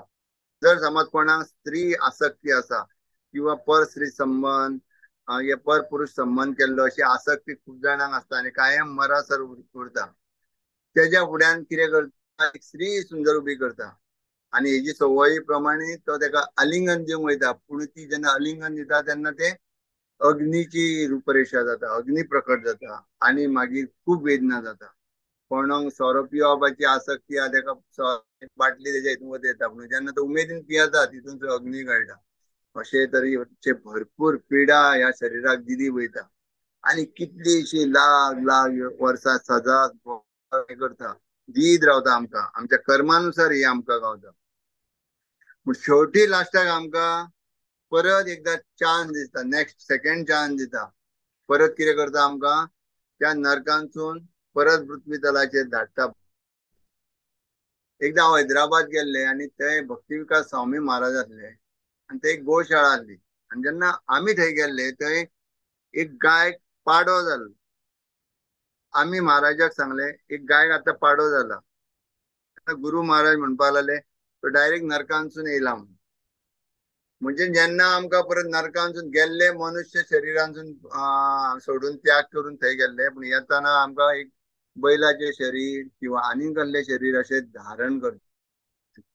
जर समज कोणाक स्त्री आसक्ती आसा किंवा पर स्त्री संबंद हे पर पुरुष संबंद केल्लो अशी आसक्ती खूब जाणांक आसता आनी कायम मरासर उरता. तेज्या फुड्यान कितें करता, एक स्त्री सुंदर उबी करता आनी हेजी संवयी प्रमाणे तो तेका आलिंगन दिवंक वयता. पूण ती जेन्ना आलिंगन दिता तेन्ना ते अग्नीची रुपरेशा जाता, अग्नी प्रकट जाता आनी मागीर खूब वेदना जाता. कोणाक सोरो पिवपाची आसक्ती आसा तेका बाटली तेज्या हितून वता, पूण जेन्ना तो उमेदीन पियेता तितून अग्नी कळटा. अशे तरेचे भरपूर पिडा ह्या शरिराक दिली वयता आनी कितलीशी लाख लाख वर्सां सजा करता, दीत रावता आमकां. आमच्या कर्मानुसार ही आमकां गावता. पूण शेवटी लास्टाक आमकां परत एकदा चान्स दिता, नेक्स्ट सेकंड चान्स दिता. परत कितें करता आमकां त्या नरकांसून परत पृथ्वी तलाचेर धाडटा. एकदां हांव हैदराबाद गेल्ले आनी थंय भक्ती विकास स्वामी महाराज आसले आनी थंय एक गोशाळा आसली. आनी जेन्ना आमी थंय गेल्ले थंय एक गायक पाडो जालो. आमी महाराजाक सांगले एक गायक आतां पाडो जाला. गुरु महाराज म्हणपाक लागले तो डायरेक्ट नरकांसून येयला म्हणून. म्हणजे जेन्ना आमकां परत नरकांसून गेल्ले मनुष्य शरिरांसून सोडून त्याग करून थंय गेल्ले, पूण येताना आमकां एक बैलाचें शरीर किंवा आनीक कसलें शरीर अशें धारण करता.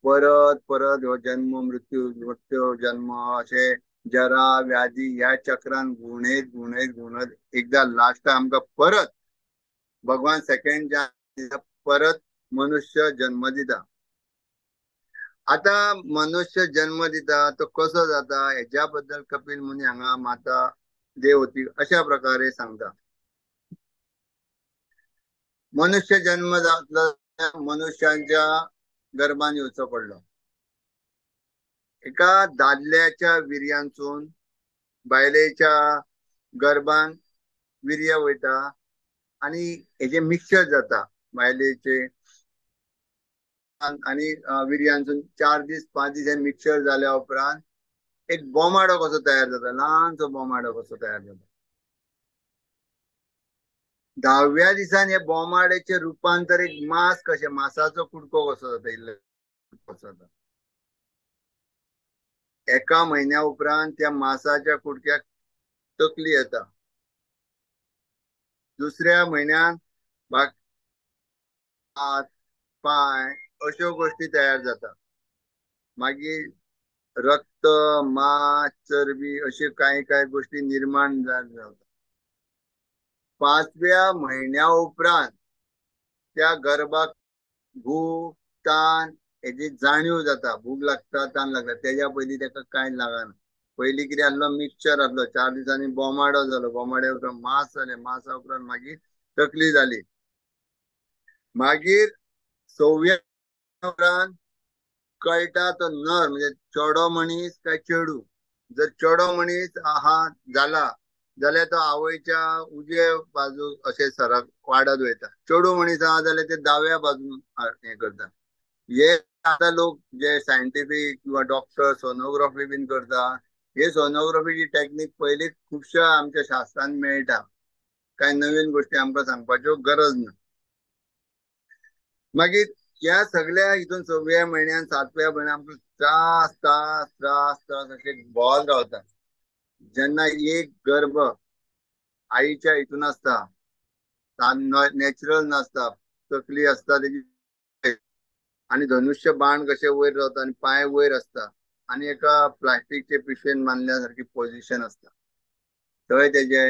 परत परत हो जन्म मृत्यू मृत्यू जन्म अशें जरा व्याधी ह्या चक्रान घुंवणयत घुंवणयत घुंवणत एकदां लास्टाक आमकां परत भगवान सेकंड परत मनुष्य जन्म दिता. आतां मनुष्य जन्म दिता तो कसो जाता हेज्या बद्दल कपिल मुनी हांगा माता देवती अशा प्रकारे सांगता. मनुष्य जन्म जातलो मनुष्यांच्या गर्भान येवचो पडलो. एका दादल्याच्या विर्यांसून बायलेच्या गर्भान वीर्य वयता आनी हेजे मिक्सचर जाता बायलेचे आनी विर्यांसून. 4 दीस 5 दीस हे मिक्सचर जाल्या उपरांत एक बोमाडो कसो तयार जाता, ल्हानसो बोमाडो कसो तयार जाता. 10व्या दिसान हे बोमाड्याचें रुपांतर एक मांस कशें, मांसाचो कुडको कसो जाता, इल्लो कसो जाता. एका म्हयन्या उपरांत त्या मांसाच्या कुडक्याक तकली येता. दुसऱ्या म्हयन्यान हात पांय अश्यो गोश्टी तयार जाता. मागीर रक्त मांस चरबी अश्यो कांय कांय गोश्टी निर्माण जाता. 5व्या म्हयन्या उपरांत त्या गर्भाक भूक तान हेजी जाणीव जाता. भूक लागता, तान लागता. तेज्या पयलीं तेका कांय लागना. पयलीं कितें आसलो मिक्सचर आसलो. 4 दिसांनी बोमाडो जालो, बोमाड्या उपरांत मांस जालें, मांसा उपरांत मागीर तकली जाली. मागीर 6व्या उपरांत कळटा तो नर म्हणजे चेडो मनीस काय चेडू. जर चेडो मनीस आहा जाला जाल्यार तो आवयच्या उजव्या बाजूक अशें सरक वाडत वयता. चेडू मनीस आहा जाल्यार ते दाव्या बाजून हें करता. हे आतां लोक जे सायंटिफीक किंवा डॉक्टर सोनोग्राफी बीन करता, हे सोनोग्राफीची टॅक्नीक पयलींच खुबश्या आमच्या शास्त्रान मेळटा. कांय नवीन गोश्टी आमकां सांगपाच्यो गरज ना. मागीर ह्या सगळ्या हितून 6व्या म्हयन्यान 7व्या म्हयन्यान आमकां त्रास त्रास त्रास त्रास अशे भोंवत रावता. जेन्ना एक गर्भ आईच्या हितून आसता, नॅचरल नासता, तकली आसता तेजी आनी धनुष्य बाण कशें वयर रावता आनी पांय वयर आसता आनी एका प्लास्टीकचे पिशवेन बांदल्या सारकी पोजिशन आसता. थंय तेजे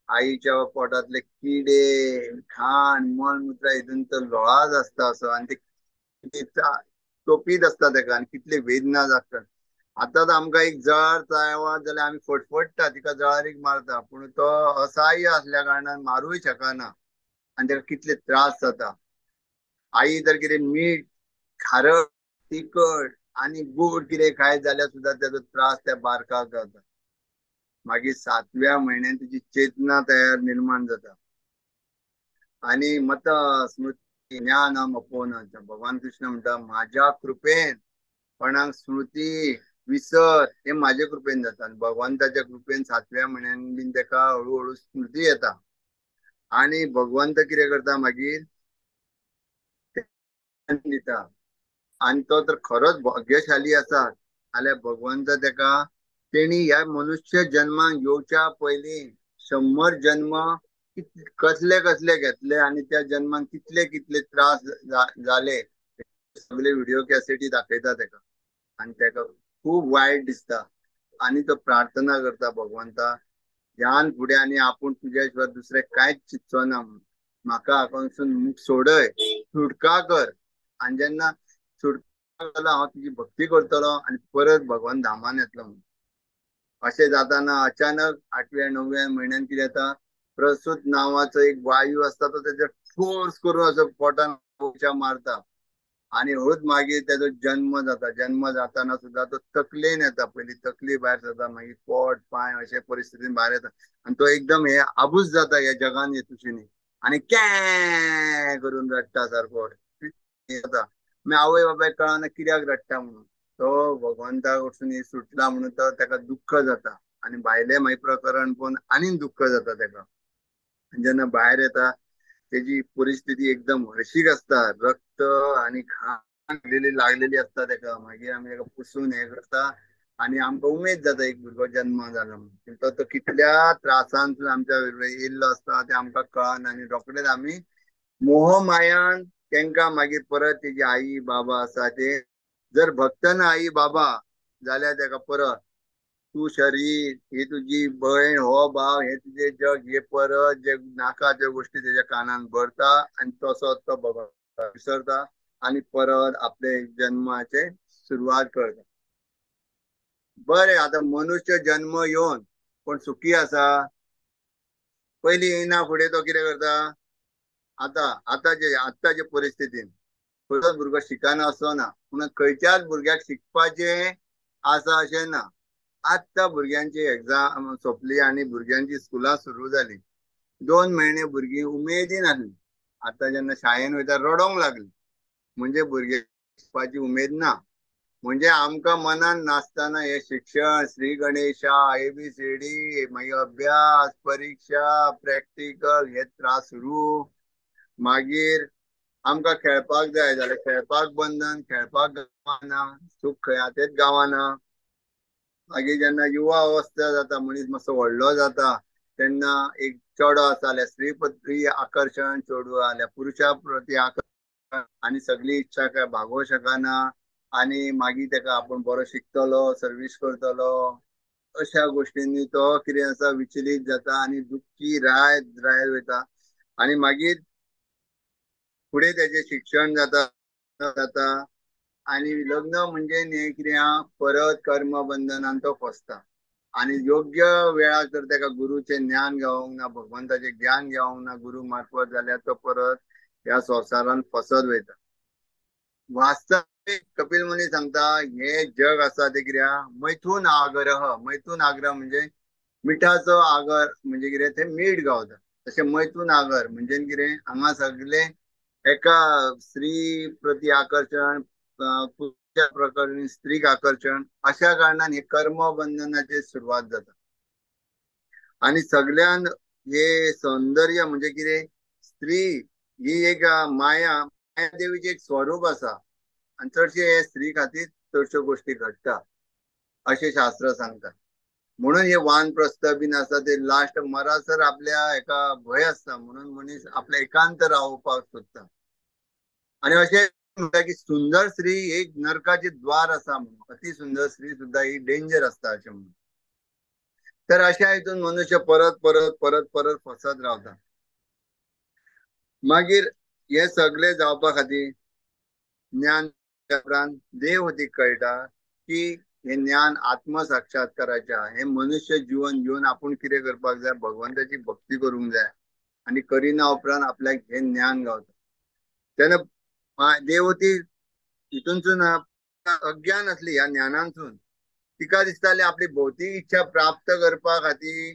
आईच्या पोटांतले किडे घाण मलमुत्र हितून तो लोळाज आसता असो आनी ते तोपीत आसता तेका आनी कितले वेदना जाता. आतां आमकां एक जळार चाळवा जाल्यार आमी फटफट्टा, तिका जळारीक मारता, पूण तो असहाय्य आसल्या कारणान मारूय शकना आनी ताका कितले त्रास जाता. आई जर कितें मीठ खारट तिखट आनी गोड कितें खायत जाल्यार सुद्दां तेजो त्रास त्या बारकाक जाता. मागीर 7व्या म्हयन्यान तिची चेतना तयार निर्माण जाता आनी मत स्मृती ज्ञानम अपोहनाच. भगवान कृष्ण म्हणटा म्हाज्या कृपेन कोणाक स्मृती विसर हे म्हाजे कृपेन जाता. आनी भगवंताच्या कृपेन 7व्या म्हयन्यान बीन तेका हळू हळू स्मृती येता आनी भगवंत कितें करता मागीर दिता. आनी तो तर खरोच भाग्यशाली आसा जाल्यार भगवंत तेका तेणी ह्या मनुष्य जन्माक येवच्या पयलीं 100 जन्म कसले कसले घेतले आनी त्या जन्माक कितले कितले त्रास जाले सगळे व्हिडिओ कॅसेटी दाखयता तेका. आनी तेका खूब वायट दिसता आनी तो प्रार्थना करता भगवंता ह्यान फुडें आनी आपूण तुज्या शिवाय दुसरें कांयच चिंतचो ना म्हणून, म्हाका हातूंतसून सोडय, सुटका कर. आनी जेन्ना सुटका जालो हांव तुजी भक्ती करतलो आनी परत भगवान धामान येतलो म्हणून. अशें जाताना अचानक 8व्या 9व्या म्हयन्यान कितें जाता, प्रसूत नांवाचो एक वायू आसता तो तेच्या फोर्स करून असो पोटान मारता आनी हळूच मागीर तेजो जन्म जाता. जन्म जाताना सुद्दां तो तकलेन येता, पयलीं तकली भायर सरता, मागीर पोट पांय अशे परिस्थितीन भायर येता आनी तो एकदम हे आबूज जाता ह्या जगान येतुशीनी आनी कॅ करून रडटा सारको जाता. मागीर आवय बापायक कळना कित्याक रडटा म्हणून, तो भगवंता कडसून सुटला म्हणून तो तेका दुख्ख जाता आनी भायलें मागीर प्रकरण पळोवन आनीक दुख्ख जाता तेका. जेन्ना भायर येता तेजी परिस्थिती एकदम हळशीक आसता, रक्त आनी घाण लागलेली आसता तेका. मागीर आमी तेका पुसून हें करता आनी आमकां उमेद जाता एक भुरगो जन्म जाला म्हणून. तो कितल्या त्रासांतसून आमच्या येयल्लो आसता तें आमकां कळना आनी रोखडेच आमी मोहमायान तेंकां मागीर परत तेजी आई बाबा आसा ते जर भक्त ना आई बाबा जाल्यार तेका परत तूं शरीर ही तुजी भयण हो भाव हे तुजे जग हे परत जे नाका त्यो गोश्टी तेज्या कानान भरता आनी तसोच तो भगवान विसरता आनी परत आपले जन्माचे सुरवात करता. बरें, आतां मनुष्य जन्म येवन कोण सुखी आसा? पयलीं येयना फुडें तो कितें करता, आतां आतांचे आत्ताचे परिस्थितीन खंयचोच भुरगो शिकना असो ना, पूण खंयच्याच भुरग्याक शिकपाचें आसा अशें ना. आत्तां भुरग्यांची एग्जाम सोंपली आनी भुरग्यांची स्कुलां सुरू जाली. 2 म्हयने भुरगीं उमेदीन आसली, आतां जेन्ना शाळेन वयता रडोंक लागली, म्हणजे भुरग्यांक शिकपाची उमेद ना. म्हणजे आमकां मनान नासतना हे शिक्षण, श्री गणेशा, ABCD, मागीर अभ्यास, परिक्षा, प्रॅक्टिकल हे त्रास सुरू. मागीर आमकां खेळपाक जाय जाल्यार खेळपाक बंधन, खेळपाक गावना, सूख खंय तेच गावना. मागीर जेन्ना युवा अवस्था जाता, मनीस मातसो व्हडलो जाता, तेन्ना एक चेडो आसा जाल्यार स्त्री प्रती आकर्शण, चेडूं जाल्यार पुरुशा प्रती आकर्शण आनी सगळी इच्छा काय भागोवंक शकना आनी मागीर तेका आपूण बरो शिकतलो, सर्वीस करतलो, अशा गोश्टींनी तो कितें आसा विचलीत जाता आनी दुख्खी रायत रायत वयता. आनी मागीर फुडें तेजें शिक्षण जाता जाता आनी लग्न म्हणजे न्ही कितें आहा परत कर्मबंधनान तो फसता. आनी योग्य वेळार जर तेका गुरूचें ज्ञान घेवंक ना, भगवंताचें ज्ञान घेवंक ना गुरू मार्फत, जाल्यार तो परत ह्या संवसारान फसत वयता. वास्तवीक कपिल मुनी सांगता हे जग आसा तें कितें आहा मैथून आग्रह. मैथून आग्रह म्हणजे मिठाचो आगर म्हणजे कितें तें मीठ गावता, तशें मैथून आगर म्हणजे कितें हांगा सगळें एका स्त्री प्रती आकर्शण, पुरुषा प्रकरण स्त्रीक आकर्शण, अशा कारणान हे कर्मबंधनाची सुरवात जाता. आनी सगळ्यान हे सौंदर्य म्हणजे कितें स्त्री ही एक माया, माया देवीचें एक स्वरूप आसा आनी चडशे हे स्त्री खातीर चडश्यो गोश्टी घडटा अशें शास्त्र सांगता. म्हणून हे वानप्रस्थ बीन आसा ते लास्ट मरासर आपल्या एका भंय आसता, म्हणून मनीस आपल्या एकांत रावपाक सोदता. आनी अशें म्हणटा की सुंदर स्त्री एक नरकाचे द्वार आसा म्हणून, अति सुंदर स्त्री सुद्दां ही डेंजर आसता अशें म्हणून. तर अशा हितून मनुष्य परत परत परत परत फसत रावता. मागीर हे सगळे जावपा खातीर ज्ञान उपरांत देवहूतीक कळटा की हे ज्ञान आत्मसाक्षात्काराचें, हे मनुष्य जीवन घेवन आपूण कितें करपाक जाय, भगवंताची भक्ती करूंक जाय आनी करिना उपरांत आपल्याक हे ज्ञान गावता. तेन्ना देवहूती हितूनसून अज्ञान आसली ह्या ज्ञानांसून तिका दिसताली आपली भौतीक इच्छा प्राप्त करपा खातीर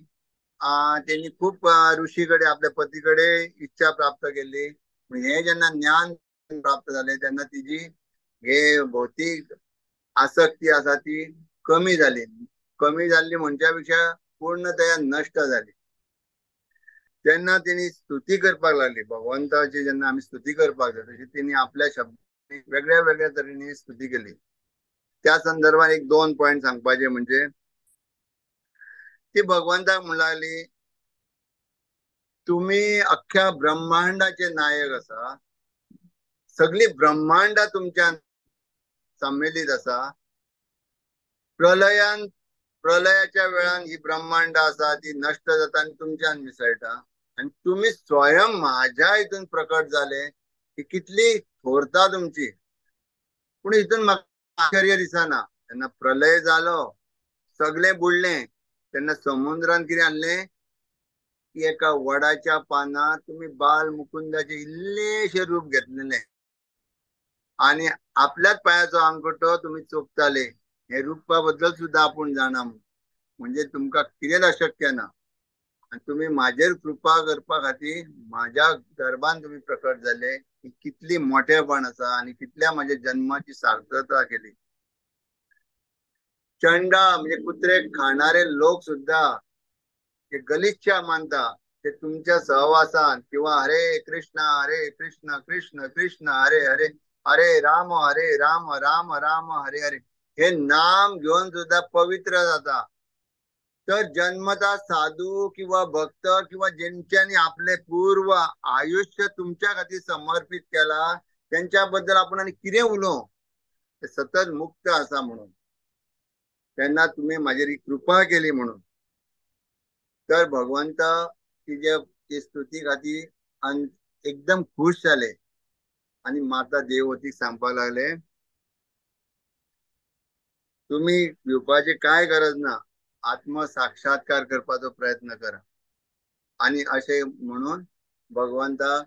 तेणी खूब ऋषी कडेन आपल्या पती कडेन इच्छा प्राप्त केली. हे जेन्ना ज्ञान प्राप्त जालें तेन्ना तिजी हे भौतीक आसक्ती आसा ती कमी जाली. कमी जाल्ली म्हणच्या पेक्षा पूर्णतया नश्ट जाली. तेन्ना तेणी स्तुती करपाक लागली भगवंताची. जेन्ना आमी स्तुती करपाक जाय तशी तेणी आपल्या शब्दांनी वेगळ्या वेगळ्या तरेनी स्तुती केली. त्या संदर्भात एक दोन पॉयंट सांगपाचे म्हणजे ती भगवंताक म्हणूंक लागली तुमी अख्ख्या ब्रह्मांडाचे नायक आसा, सगळी ब्रह्मांडा तुमच्यान संमेलित आसा. प्रलयान प्रलयाच्या वेळान ही ब्रह्मांड आसा ती नश्ट जाता आनी तुमच्यान मिसळटा आनी तुमी स्वयं म्हाज्या हितून प्रकट जाले ही कितली थोरता तुमची. पूण हितून म्हाका आश्चर्य दिसना. तेन्ना प्रलय जालो, सगळें बुडलें, तेन्ना समुद्रान कितें आणलें की एका वडाच्या पानार तुमी बाल मुकुंदाचें इल्लेशें रूप घेतलेलें आनी आपल्याच पांयाचो आंगठो तुमी चोखताले. हे रुपा बद्दल सुद्दां आपूण जाणा म्हणजे तुमकां कितेंच अशक्य ना. आनी तुमी म्हाजेर कृपा करपा खातीर म्हाज्या गर्भान तुमी प्रकट जाले. ही कितली मोठेपण आसा आनी कितल्या म्हाज्या जन्माची सार्थकता केली. चंडा म्हणजे कुत्रे खाणारे लोक सुद्दां ते गलिच्छा मानता ते तुमच्या सहवासान किंवा हरे कृष्ण कृष्ण कृष्ण हरे हरे हरे राम राम राम हरे हरे हे नाम घेवन सुद्दां पवित्र जाता. तर जन्मता साधू किंवा भक्त किंवा जेंच्यांनी आपले पूर्व आयुष्य तुमच्या खातीर समर्पित केला तेंच्या बद्दल आपण आनी कितें उलोवं, ते सतत मुक्त आसा म्हणून तेन्ना तुमी म्हाजेर ही कृपा केली म्हणून. तर भगवंत तिजे ती स्तुती खातीर एकदम खुश जाले आनी माता देववतीक सांगपाक लागले तुमी भिवपाची कांय गरज ना, आत्मसाक्षात्कार करपाचो प्रयत्न करा. आनी अशें म्हणून भगवंता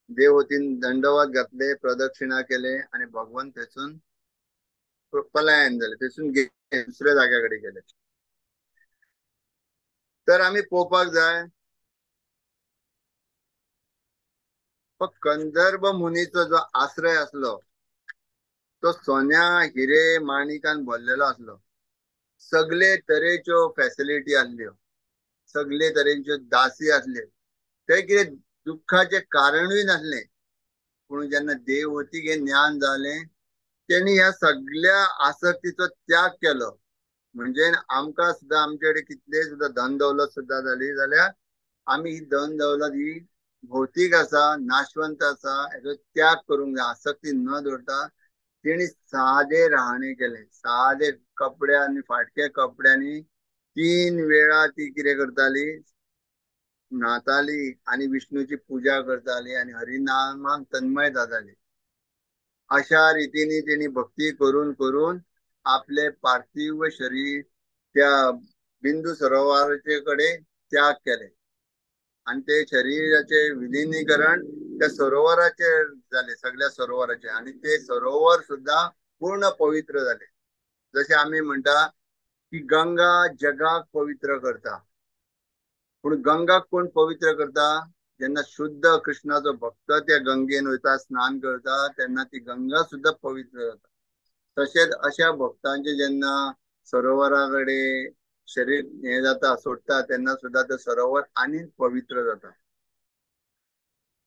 देववतीन दंडवत घातले, प्रदक्षिणा केले आनी भगवंत थंयसून पलायन जाले, थंयसून गेले, दुसऱ्या जाग्या कडेन गेले. तर आमी पळोवपाक जाय कंदर्भ मुनीचो जो आश्रय आसलो तो सोन्या हिरे माणिकान भरलेलो आसलो. सगळे तरेच्यो फॅसिलिटी आसल्यो, सगळे तरेच्यो दासी आसल्यो, ते कितें दुख्खाचें कारणूय नासलें. पूण जेन्ना देववतीक हें ज्ञान जालें तेणी ह्या सगळ्या आसक्तीचो त्याग केलो. म्हणजे आमकां सुद्दां आमचे कडेन कितले सुद्दां धन दौलत सुद्दां जाली जाल्यार आमी ही धन दौलत ही भौतीक आसा, नाशवंत आसा, हेजो त्याग करूंक जाय. आसक्ती न दवरता तेणी सादे राहणे केले, सादे कपड्यांनी, फाटक्या कपड्यांनी 3 वेळा ती कितें करताली, न्हाताली आनी विष्णूची पुजा करताली आनी हरिनामान तन्मय जाताली. अशा रितीने तेणी भक्ती करून करून आपले पार्थिव शरीर त्या बिंदू सरोवराचे कडेन त्याग केले आनी ते शरीराचे विलिनीकरण त्या सरोवराचे जाले, सगळ्या सरोवराचे, आनी ते सरोवर सुद्दां पूर्ण पवित्र जाले. जशें आमी म्हणटा की गंगा जगाक पवित्र करता, पूण गंगाक कोण पवित्र करता? जेन्ना शुद्ध कृष्णाचो भक्त त्या गंगेन वयता, स्नान करता, तेन्ना ती गंगा सुद्दां पवित्र जाता. तशेंच अशा भक्तांचे जेन्ना सरोवरा कडेन शरीर हें जाता, सोडटा, तेन्ना सुद्दां तें सरोवर आनी पवित्र जाता.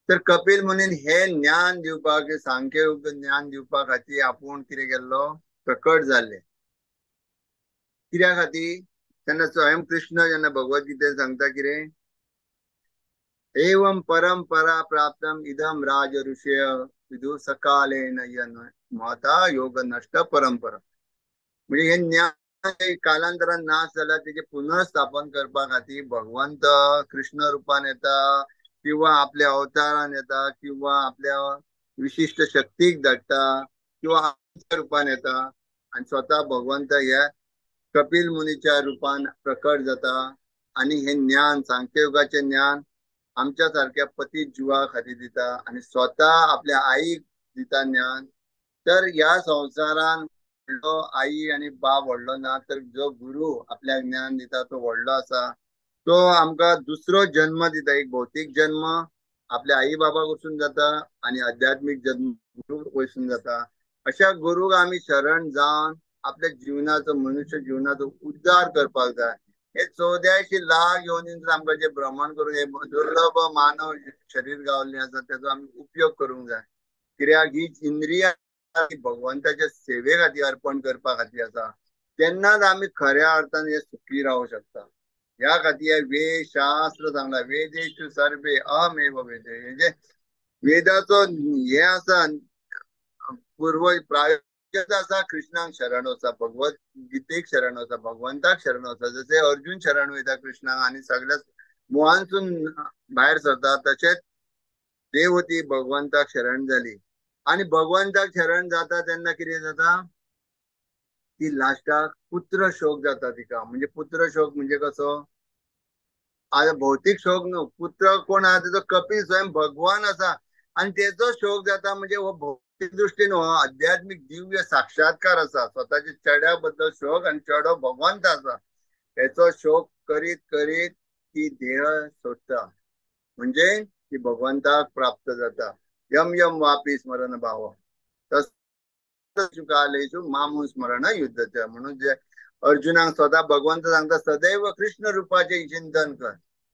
तर कपिल मुनीन हे ज्ञान दिवपाक, सांख्ययोग ज्ञान दिवपा खातीर आपूण कितें केल्लो, प्रकट जाल्ले. कित्या खातीर? तेन्ना स्वयं कृष्ण जेन्ना भगवद्गीतेन सांगता कितें, एवं परंपरा प्राप्तम इदम राज ऋषय विदु सकालेन महता योग नष्ट परंपरा. म्हणजे हे ज्ञान कालांतरान नाश जाल्यार तेजें पुनर्स्थापन करपा खातीर भगवंत कृष्ण रुपान येता किंवा आपल्या अवतारान येता किंवा आपल्या विशिश्ट शक्तीक धाडटा किंवा रुपान येता आनी स्वता भगवंत ह्या कपिल मुनीच्या रुपान प्रकट जाता आनी हे ज्ञान, सांख्ययुगाचें ज्ञान आमच्या सारक्या पती जिवा खातीर दिता आनी स्वता आपल्या आईक दिता ज्ञान. तर ह्या संवसारान व्हडलो आई आनी बाप व्हडलो ना, तर जो गुरु आपल्याक ज्ञान दिता तो व्हडलो आसा. तो आमकां दुसरो जन्म दिता. एक भौतीक जन्म आपल्या आई बाबा वचून जाता आनी आध्यात्मीक जन्म गुरु वचून जाता. अशा गुरूक आमी शरण जावन आपल्या जीवनाचो, मनुष्य जीवनाचो उद्धार करपाक जाय. हे 84 लाख योनींत आमकां जे भ्रमण करून हे दुर्लभ मानव शरीर गावल्लें आसा तेजो आमी उपयोग करूंक जाय. कित्याक ही इंद्रिया भगवंताच्या सेवे खातीर अर्पण करपा खातीर आसा. तेन्नाच आमी खऱ्या अर्थान हे सुखी रावूं शकता. ह्या खातीर वेद शास्त्र सांगला, वेदेषु सर्वे अहमेव वेदे. म्हणजे वेदाचो हे आसा पूर्व प्रायोजक आसा कृष्णाक शरण वचा, भगवत गीतेक शरण वचा, भगवंताक शरण वचा. जशें अर्जुन शरण वयता कृष्णाक आनी सगळ्या मोहांसून भायर सरता, तशेंच देवती भगवंताक शरण जाली. आनी भगवंताक शरण जाता तेन्ना कितें जाता, ती लास्टाक पुत्र शोक जाता तिका. म्हणजे पुत्र शोक म्हणजे कसो, आतां भौतीक शोक न्हू, पुत्र कोण आसा तेजो कपिल स्वयं भगवान आसा आनी तेजो शोक जाता. म्हणजे हो भौतीक दृश्टीन हो आध्यात्मीक दिव्य साक्षात्कार आसा. स्वताच्या चेड्या बद्दल शोक आनी चेडो भगवंत आसा हेचो शोक करीत करीत ती देह सोडटा, म्हणजे ती भगवंताक प्राप्त जाता. यम यम वापी स्मरण भाव तकालेषु मामू स्मरण युद्धाच्या. म्हणून जे अर्जुनाक स्वतः भगवंत सांगता सदैव कृष्ण रुपाचे चिंतन कर.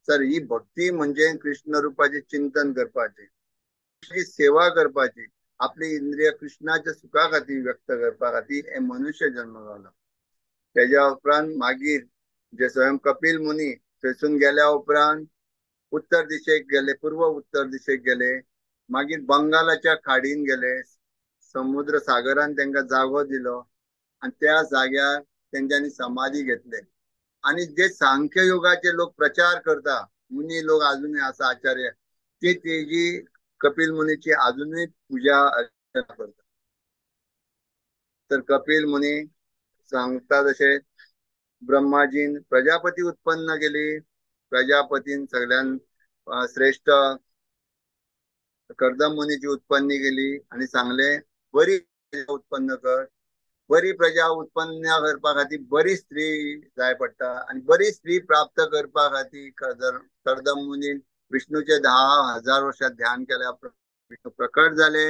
सर ही भक्ती म्हणजे कृष्ण रुपाचे चिंतन करपाचे, सेवा करपाची, आपली इंद्रिय कृष्णाच्या सुखा खातीर व्यक्त करपा खातीर हे मनुष्य जन्म गावला. तेज्या उपरांत मागीर जे स्वयं कपिल मुनी थंयसून गेल्या उपरांत उत्तर दिशेक गेले, पूर्व उत्तर दिशेक गेले, मागीर बंगालाच्या खाडीन गेले, समुद्र सागरान तांकां जागो दिलो आनी त्या जाग्यार तेंच्यांनी समाधी घेतले. आनी जे सांख्य योगाचे लोक प्रचार करता, मुनी लोक अजूनय आसा आचार्य, ते तेजी कपिल मुनीची अजूनय पूजा अर्चना करता. तर कपिल मुनी सांगता तशें ब्रह्माजीन प्रजापती उत्पन्न केली. प्रजापतीन सगळ्यान श्रेष्ठ कर्दम मुनीची उत्पन्न केली आनी सांगले बरी प्रजा उत्पन्न कर. बरी प्रजा उत्पन्न करपा खातीर बरी स्त्री जाय पडटा आनी बरी स्त्री प्राप्त करपा खातीर कर्दम मुनीन विष्णूचे 10,000 वर्षां ध्यान केल्या विष्णू प्रकट जाले.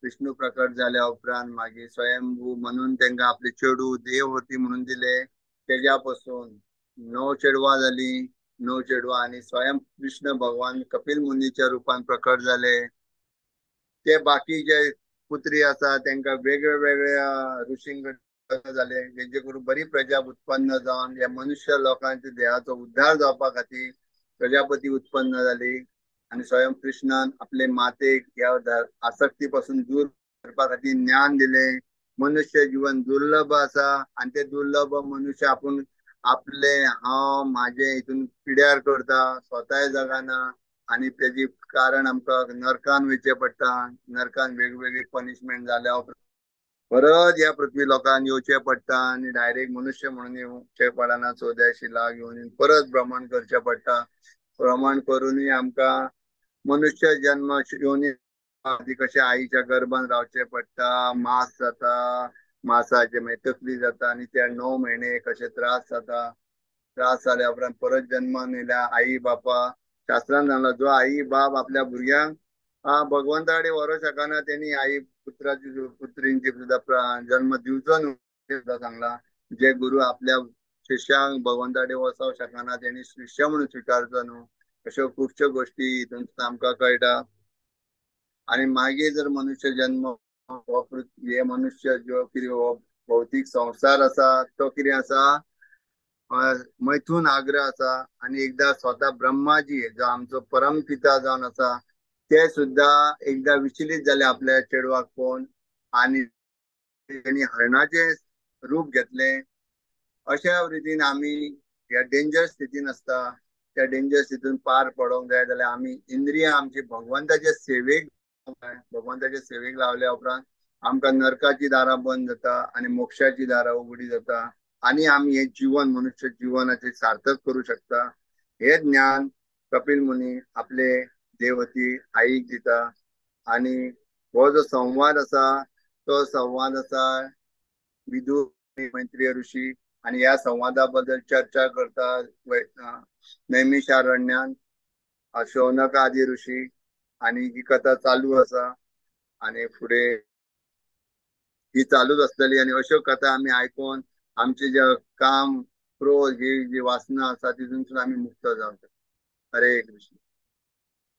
विष्णू प्रकट जाल्या उपरांत मागीर स्वयंभू म्हणून तांकां आपले चेडू देव होती म्हणून दिले. तेज्या पासून 9 चेडवां जाली. 9 चेडवां आनी स्वयं कृष्ण भगवान कपिल मुनीच्या रूपान प्रकट जाले. ते बाकी जे पुत्री आसा तांकां वेगळे वेगळ्या ऋषींक जाले, जेजे करून बरी प्रजा उत्पन्न जावन ह्या मनुष्य लोकांच्या देहाचो उद्धार जावपा खातीर प्रजापती उत्पन्न जाली. आनी स्वयं कृष्णान आपले मातेक ह्या आसक्ती पासून दूर करपा खातीर ज्ञान दिले. मनुष्य जीवन दुर्लभ आसा आनी ते दुर्लभ मनुष्य आपूण आपले हांव म्हाजे हितून पिड्यार करता, स्वताय जगाना आनी तेजी कारण आमकां नरकान वयचें पडटा. नरकान वेगवेगळी पनिशमेंट जाल्या उपरांत परत ह्या पृथ्वी लोकांक येवचें पडटा आनी डायरेक्ट मनुष्य म्हणून येवचें पडना. 84 लाख येवन परत भ्रमण करचें पडटा. भ्रमण करूनय आमकां मनुष्य जन्म येवन कशें आईच्या गर्भान रावचें पडटा, मास जाता, मासाचे मागीर तकली जाता आनी त्या 9 म्हयने कशे त्रास जाता. त्रास जाल्या उपरांत परत जन्मान येयल्या आई बापा. शास्त्रान सांगला जो आई बाप आपल्या भुरग्यांक भगवंता कडेन व्हरूंक शकना तेणी आई पुत्राची पुत्रींची सुद्दां जन्म दिवचो न्हू सुद्दां सांगला. जे गुरु आपल्या शिष्यांक भगवंता कडेन वचोंक शकना तेणी शिष्य म्हणून स्विकारचो न्हू. अश्यो खुबश्यो गोश्टी हितून आमकां कळटा. आनी मागीर जर मनुष्य जन्म हो हे मनुष्य जो कितें हो भौतीक संवसार आसा तो कितें आसा मैथून आग्रह आसा. आनी एकदां स्वता ब्रह्माजी जो आमचो परमपिता जावन आसा ते सुद्दां एकदां विचलित जाले आपल्या चेडवाक पळोवन आनी तेणी हरणाचें रूप घेतलें. अशा रितीन आमी ह्या डेंजर स्थितीन आसता. त्या डेंजर स्थितीन पार पडोंक जाय जाल्यार आमी इंद्रियां आमची भगवंताचे सेवेक, भगवंताचे सेवेक लावल्या उपरांत आमकां नरकाची दारां बंद जाता आनी मोक्षाची दारां उगडी जाता आनी आमी हें जीवन मनुष्य जीवनाचें सार्थक करूं शकता. हें ज्ञान कपिल मुनी आपले देवती आईक दिता. आनी हो जो संवाद आसा तो संवाद आसा विदुर मैत्रेय ऋषी आनी ह्या संवादा बद्दल चर्चा करता नैमिषारण्यान शौनक आदी ऋषी आनी ही कथा चालू आसा आनी फुडें ही चालूच आसतली. आनी अश्यो कथा आमी आयकून आमचे जे काम क्रोध ही जी वासना आसा तितूंतसून आमी मुक्त जावं शकता. हरे कृष्ण.